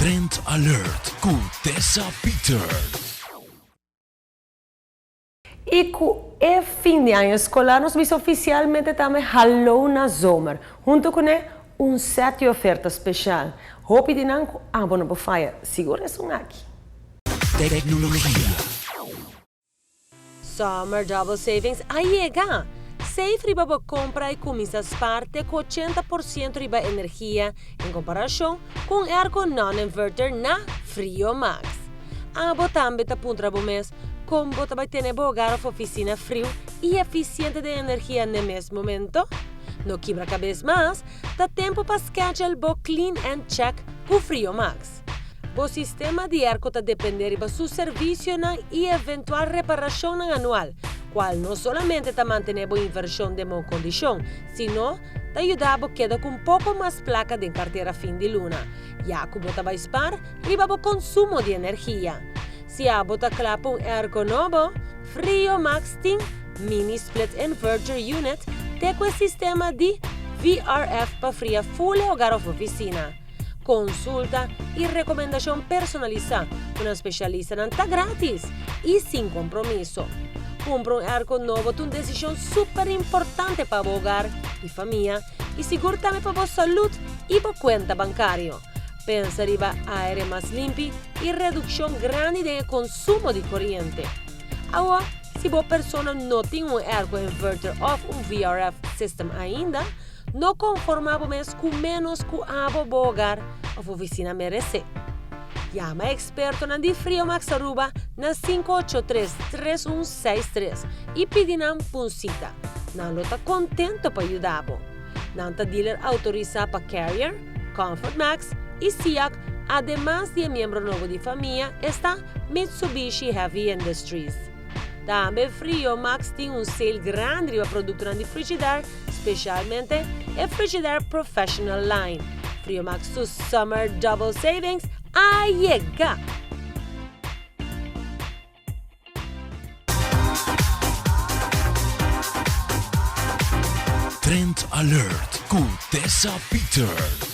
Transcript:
Trend Alert ku Tessa Peters. I ku e fin di aña eskolar nos bisa ofisialmente tambe hallo na zomer. Huntu kuné un sèt di oferta speshal. Hopi di nan ku abo no por faya, sigur esun aki. Tecnologia. Summer Double Savings a yega! Save riba bo compra y cuminsa spaar te cu 80% riba energia en comparacion cu un airco non-inverter na Frio Max. Abo tambe ta puntra bo mes con bo ta bay tene bo hogar of oficina friu y eficiente den energia n'e mes momento? No kibra cabes mas, ta tempo pa schedule bo clean and check cu Frio Max. Bo sistema di airco ta depende riba su servicionan y eventual reparacionnan anual, cual no solamente ta mantene bo inversion den bon condicion, sino ta yuda bo keda cu un poco mas placa den cartera fin di luna, ya cu bo ta bay spar riba bo consumo di energia. Si abo ta cla pa un airco nobo, Frio Max tin Mini Split Inverter Unit te cu e sistema di VRF pa fria full e hogar of oficina. Konsulta i rekomendashon personalisá ku nan spesialistanan ta grátis i sin kompromiso. Kumpra un airco nobo ta un desishon super importante pa bo hogar i famia i sigur tambe pa bo salud i bo kuenta bankario. Pensa riba aire mas limpi i redukshon grandi den e konsumo di koriente. Awor, si bo persona no tin un airco inverter òf un VRF system ainda, No konformá bo mes ku ménos ku abo bo hogar òf ofisina meresé. Yama ekspertonan di Friomax Aruba na 583 3163 i pidi nan p'un sita. Nan lo ta kontento pa yuda bo. Nan ta dealer outorisá pa Carrier, Comfort Max i Siak ademas di e miembro nobo di famia esta Mitsubishi Heavy Industries. Tambe Friomax tin un sale grandi riba produktonan di frigidair Specialmente e Frigidaire Professional Line. Friomax su Summer Double Savings a yega! Trend Alert cu Tessa Peters.